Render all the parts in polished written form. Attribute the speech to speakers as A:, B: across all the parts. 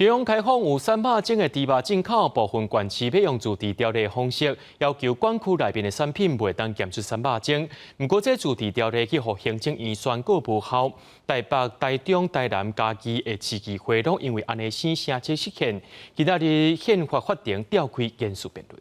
A: 中央開放有瘦肉精的豬肉進口，部分縣市欲用自治條例方式，要求管區內面的產品袂當檢出瘦肉精。毋過，這自治條例去予行政院宣告無效。台北、台中、台南、嘉義的市議會攏因為按呢聲聲這釋憲，今仔日憲法法庭調開嚴肅辯論。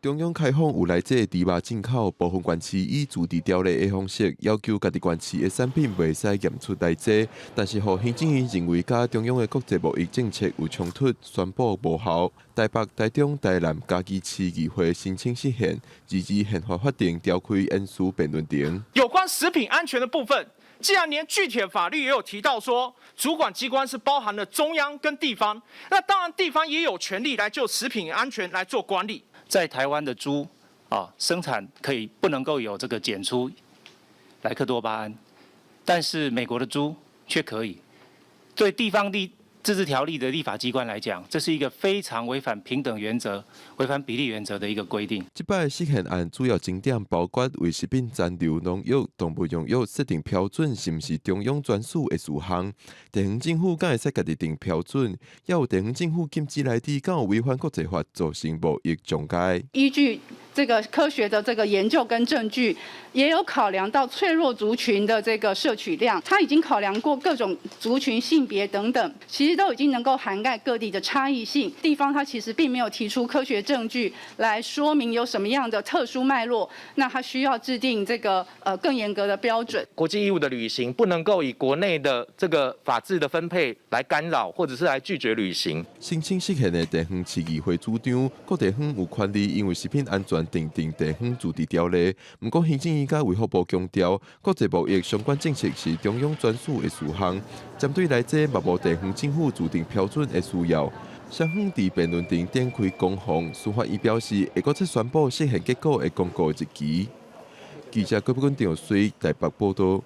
B: 中央開放有內劑豬肉進口，部分縣市以自治條例的方式要求家己縣市的產品袂使驗出內劑，但是予行政院認為佮中央的國際貿易政策有衝突，宣布無效。台北、台中、台南、嘉義市議會申請釋憲，二二憲法法庭調開言詞辯論庭。
C: 有關食品安全的部分，既然連具體的法律也有提到說，主管機關是包含了中央跟地方，那當然地方也有權利來就食品安全來做管理。
D: 在台灣的豬啊，生產可以不能夠有這個檢出萊克多巴胺，但是美國的豬卻可以。對地方立自治條例的立法機關來講，這是一個非常違反平等原則、違反比例原則的一個規定。
B: 這擺釋憲案主要爭點包括為食品殘留農藥、動物用藥設定標準，是毋是中央專屬的事項？地方政府敢會使家己定標準？抑有地方政府禁止來佇敢有違反國際法，造成貿易障礙？
E: 依據這個科學的這個研究跟證據，也有考量到脆弱族群的這個攝取量，他已經考量過各種族群、性別等等，其實都已經能夠涵蓋各地的差異性。地方它其實並沒有提出科學證據來說明有什麼樣的特殊脈絡，那它需要制定這個更嚴格的標準。
F: 國際義務的履行不能夠以國內的這個法制的分配來干擾，或者是來拒絕履行。
B: 申請釋憲的地方市議會主張，各地方有權利因為食品安全訂定地方自治條例。毋過行政院佮衛福部強調，國際貿易相關政策是中央專屬的事項，針對內劑嘛無地方政府制定標準的需要。雙方佇辯論庭展開攻防，司法院表示會閣再宣布釋憲結果的公告日期。記者郭寶君、張水台北報道。